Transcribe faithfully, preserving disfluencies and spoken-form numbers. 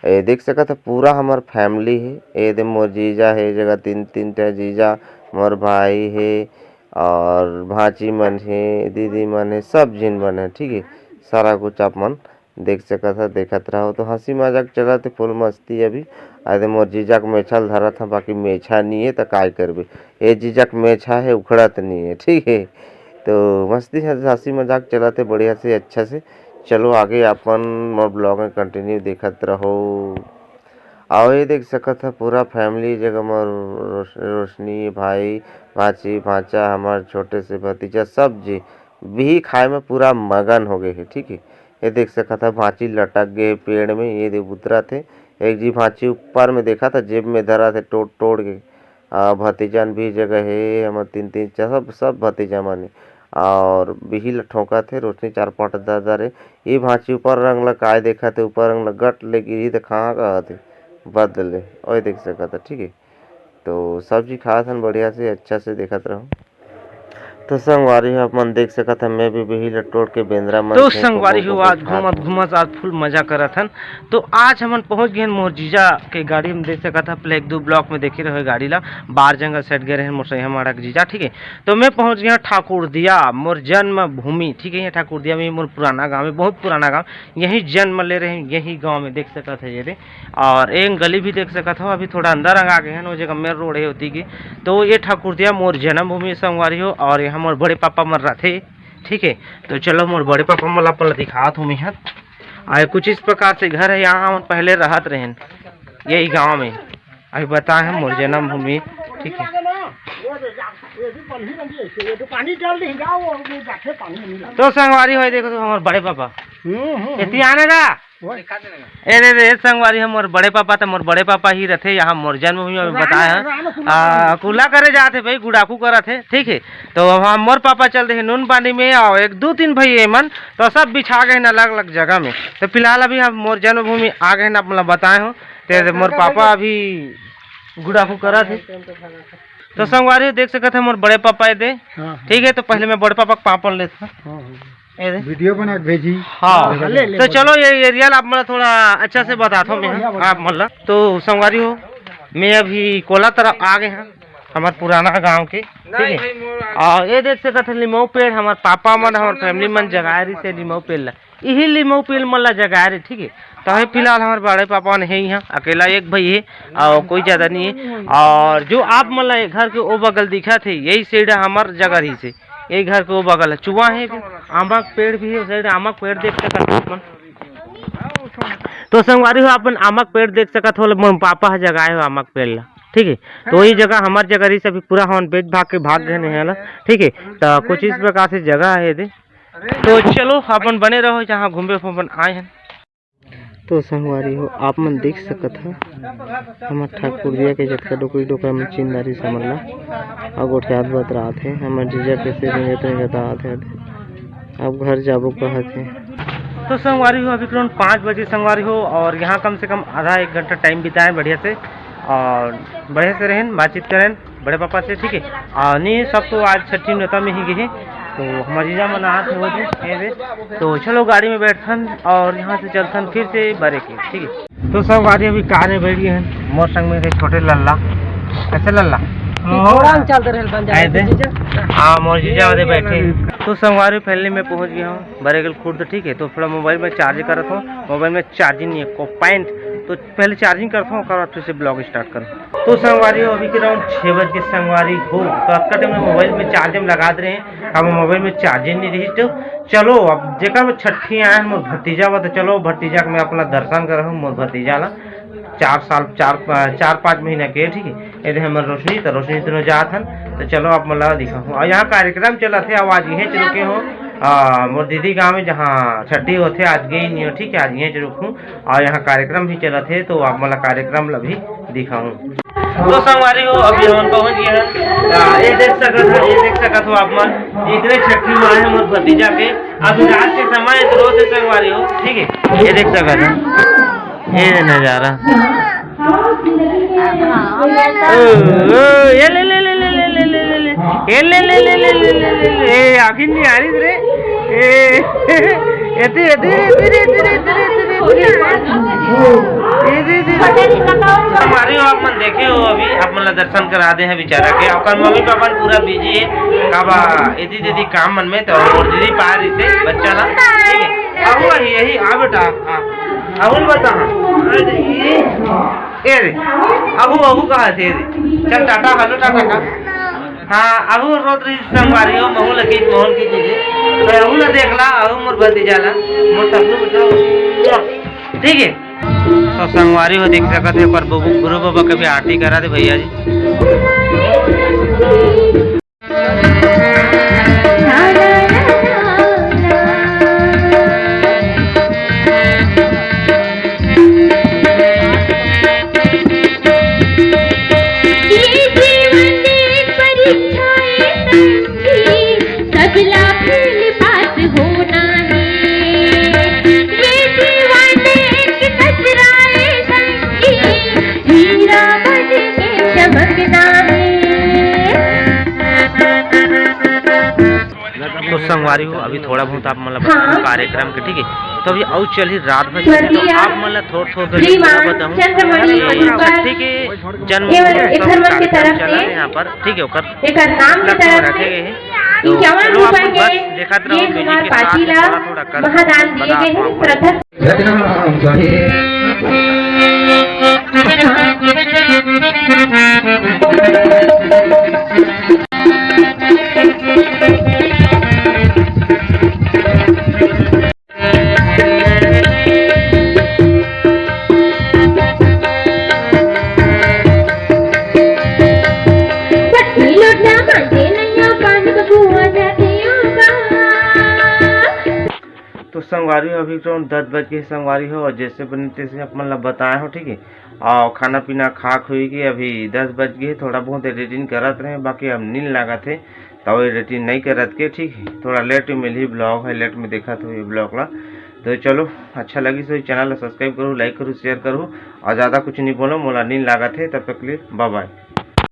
ए देख सकत ह, पूरा हमर family हे। ए दे मोर जीजा हे, ए जगह तीन, तीन ठे जीजा, मोर भाई हे और भांची मन हे, दीदी मन हे, सब झिन मन हे, ठीक हे। सारा कुछ आप मन देख सकत ह, देखत रहो। तो हंसी मजाक चलत हे, full मस्ती अभी। अरे मोर जीजा के मेछा ल धरत ह, बाकी मेछा नी हे, त काय करबे। ए जीजा के मेछा हे, उखड़त नी हे, ठीक हे। तो मस्ती ह, हंसी मजाक चलत हे बढ़िया से, अच्छा से। चलो आगे अपन मोर vlog में continue देखत रहो। अउ ये देख सकत ह, पूरा family जगह मोर रोश-, रोशनी, भाई, भांची, भांचा, हमर छोटे से भतीजा, सब जी बिही खाए में पूरा मगन हो गए हे, ठीक हे। ये देख सकत ह, भांची लटक गए हे पेड़ में, ये दे उतरत हे। एक जी भांची ऊपर में देखत ह, जेब में धरत हे, टोड़ टोड़ के। आ, भतीजा मन भी जगह हे, हमर तीन तीन चा-, सब, सब भतीजा मन हे। और बिही ल ठोंकत हे, रोशनी चार पांच दर दर हे। ये भांची ऊपर रंग ल काय देखत हे, ऊपर रंग ल गट ले गिरही त कहाँ कहत हे, बदले। ओए देख सकत ह, ठीक हे। तो सब्जी खात हन बढ़िया से, अच्छा से देखत रहो। तो संगवारी हो, आप मन देख सकत ह, मैं भी बिही ल टोड़ के बेंदरा मन तो के संगवारी हो, आज घूमत घूमत आज full मजा करत हन। तो आज हमन पहुंच गए हन मोर जीजा के गाड़ी में, देख सकत ह, पहले एक दो vlog में देखे रहे गाड़ी ला, बार जंगल side गए रहे मोर सैया माड़ा के जीजा, ठीक हे। तो मैं पहुंच गया ठाकुरदिया, मोर जन्मभूमि, ठीक हे। ये ठाकुरदिया में मोर पुराना गांव हे, बहुत पुराना गांव, यही जन्म ले रहे, यही गांव में देख सकत ह ये दे। और एक गली भी देख सकत हो, अभी थोड़ा अंदर अंग आ गए हैं, वो जगह main road हे होती की। तो ये ठाकुरदिया मोर जन्मभूमि संगवारी हो, और यहाँ मोर बड़े पापा मन रथे, ठीक हे। तो चलो मोर बड़े पापा मन ला अपन ला दिखात हूँ मैं ह। और कुछ इस प्रकार से घर हे, यहाँ हमन पहले रहत रहेन, यही गांव में। अभी बताए हम मोर जन्मभूमि, ठीक हे। तो संगवारी हो, देखो तो हमर बड़े पापा। हम्म, हम्म, एती आने गा। ए रे रे, संगवारी हो, मोर बड़े पापा, त मोर बड़े पापा ही रथे, यहाँ मोर जन्मभूमि में बताए हैं। आ, कुला करे जात हे भाई, गुड़ाखू करत हे, ठीक हे। तो हम, मोर पापा चल दे हे नून पानी में, और एक दो तीन भाई ए मन, तो सब बिछा गए हैं अलग अलग जगह में। तो फिलहाल अभी हम मोर जन्मभूमि आ गए हैं, आप मतलब बताए हो। ते मोर पापा अभी गुड़ाखू करत हे। तो संगवारी हो, देख सकत हे मोर बड़े पापा ए दे। हाँ, हाँ। ठीक हे, तो पहले मैं बड़े पापा के पापड़ लेत हूँ। हाँ, हाँ। ए दे। वीडियो बना के भेजी। हाँ। हाँ, ले, ले, तो बोलो। चलो, ये area ला आप मतलब थोड़ा अच्छा से बता दो मैं, बढ़िया, बढ़िया। आप मतलब। तो संगवारी हो, मैं अभी कोला तरफ आ गए हैं, हमार पुराना गांव के, ठीक हे। और ये देख सकत हे लिमऊ पेड़, हमार पापा मन, हमार family मन जगाए रही से लिमऊ पेड़ ला, यही लिमऊ पेड़ मन ला जगाए रही, ठीक हे। तो हे फिलहाल हमार बड़े पापा मन हे यहाँ, अकेला एक भाई हे और कोई ज्यादा नहीं हे। और जो आप मन ला ये घर के ओ बगल दिखत हे, यही side हमार जगह रही से। ये घर के ओ बगल हे, चुआ हे, आमा के पेड़ भी हे, उस side आमा के पेड़ देख सकत हो अपन। तो संगवारी हो, अपन आमा के पेड़ देख सकत हो, मोर पापा ह जगाए हो आमा के पेड़ ला, ठीक हे। तो वही जगह हमार जगह रही, सभी पूरा हमन बेच भाग के भाग गए हे ला, ठीक हे। तो कुछ इस प्रकार से जगह हे दे। तो चलो, अपन बने रहो, जहाँ घूमे अपन आए हैं। तो संगवारी हो, आप मन देख सकत ह, हमर ठाकुरदिया के जतका डोकरी डोकरा मन चिन्ह डारिस हमन ला, अउ गोठियात बतरात हे। हमर जीजा के से रेंगत रेंगत आत हे, अब घर जाबो कहत हे। तो संगवारी हो, अभी करीबन पाँच बजे संगवारी हो, और यहाँ कम से कम आधा एक घंटा time बिताए बढ़िया से, और बढ़िया से रहेन, बातचीत करेन। बड़े पापा से, ठीक हे। आ, नहीं, सब तो आज छठी व्रत में ही गए, तो हमार जीजा मन आत हे वो दे, ये दे। तो चलो गाड़ी में बैठथन और यहाँ से चलथन फिर से बरे के, ठीक हे। तो संगवारी अभी कार में बैठ गए हैं, मोर संग में थे छोटे लल्ला। कैसे लल्ला? थोड़ा हम चलते रहे बन आए जाए थे। जीजा। हाँ, मोर जीजा वाले बैठे। तो संगवारी finally मैं पहुँच गया हूँ बरेगल खुर्द, ठीक हे। तो थोड़ा mobile में charge करत हूँ, mobile में charging नहीं है, को point। तो पहले charging करत हूँ, ओकर बाद फिर से vlog start करत हूँ। तो संगवारी हो, अभी के round छः बज के संगवारी हो, तो अतका time में mobile में charge में लगा दे रहे हैं। अब mobile में charging नहीं रही, तो चलो, अब जेकर में छठी आए हैं मोर भतीजा बा, तो चलो भतीजा के मैं अपना दर्शन करहूँ, मोर भतीजा ला चार साल, चार, चार पाँच महीना के, ठीक हे। ये दे हमर रोशनी, तो रोशनी दोनों जात हन, तो चलो आप मन ला दिखाहूँ। और यहाँ कार्यक्रम चलत हे, अब आज इहें च रुके हो, आ, मोर दीदी गाँव में जहाँ छठी होथे, आज गई नहीं हो, ठीक हे, आज इहें च रुकहूँ। और यहाँ कार्यक्रम भी चलत हे, तो आप मन ला कार्यक्रम ला भी दिखाहूँ। तो संगवारी हो, अभी हमन पहुँच गए हैं। आ, ये देख सकत हो, ये देख सकत हो आप मन, इकरे छठी माँ है मोर भतीजा के। अभी रात के समय है, तो रोज से संगवारी हो, ठीक हे, ये देख सकत हो, ये नजारा। ओ, ओ, ये ले, ले, ले। ए, ले, ले, ले। ए, आखिर नहीं आ रही रे। ए, एती, एती, एती, एती। ए, संगवारी हो, आप मन देखे हो, अभी आप मन ला दर्शन करा दे हे बेचारा के। ओकर मम्मी पापा मन पूरा बिजी हे, काबर एती तेती काम मन में, तो मोर दीदी पाए रहिसे बच्चा ला, ठीक हे। अहू आही, यही आ बेटा, आ, अहू बता, हाँ। ए रे, अहू, अहू कहाँ थे रे? चल टाटा, हेलो टाटा का। हाँ, अहू रोत रहिस संगवारी हो, महू ला खींच, महू ला खींच दे। तो अहू ला देख ला, अहू मोर भतीजा ला, मोर टकलू बेटा, ठीक हे। तो संगवारी हो देख सकत हे, पर बुबू, गुरु बाबा के भी आरती करा दे भैया जी। ये जीवन एक परीक्षा है, सबला फेल पास होना है। ये जीवन एक कचरा है, हीरा बन के चमकना है। तो संगवारी हो, अभी थोड़ा बहुत आप मन ला बताऊं कार्यक्रम के, ठीक है। तो अभी अउ चलही रात भर चलही, तो आप मन ला थोड़ थोड़ करके पूरा बताऊं। छठी के जन्म उत्सव कार्यक्रम चला है यहाँ पर, ठीक है, ओकर एकर नाम के तरफ रखे गए हैं। तो चलो आप बस देखत रहो, म्यूजिक के साथ थोड़ा थोड़ा कर बता। तो संगवारी हो, अभी तो दस बज के संगवारी हो, और जैसे बने तैसे अपन ला बताए हो, ठीक है। और खाना पीना खा खुई के अभी दस बज गए, थोड़ा बहुत एडिटिंग करत रहे, बाकी अब नींद लागत है, तो एडिटिंग नहीं करत के, ठीक है। थोड़ा लेट में मिलही ब्लॉग है, लेट में देखत हो ये ब्लॉग ला। तो चलो, अच्छा लगी तो चैनल ला सब्सक्राइब करू, लाइक करू, शेयर करू, और ज़्यादा कुछ नहीं बोलो, मोला नींद लागत है। तब तक के लिए बाय बाय।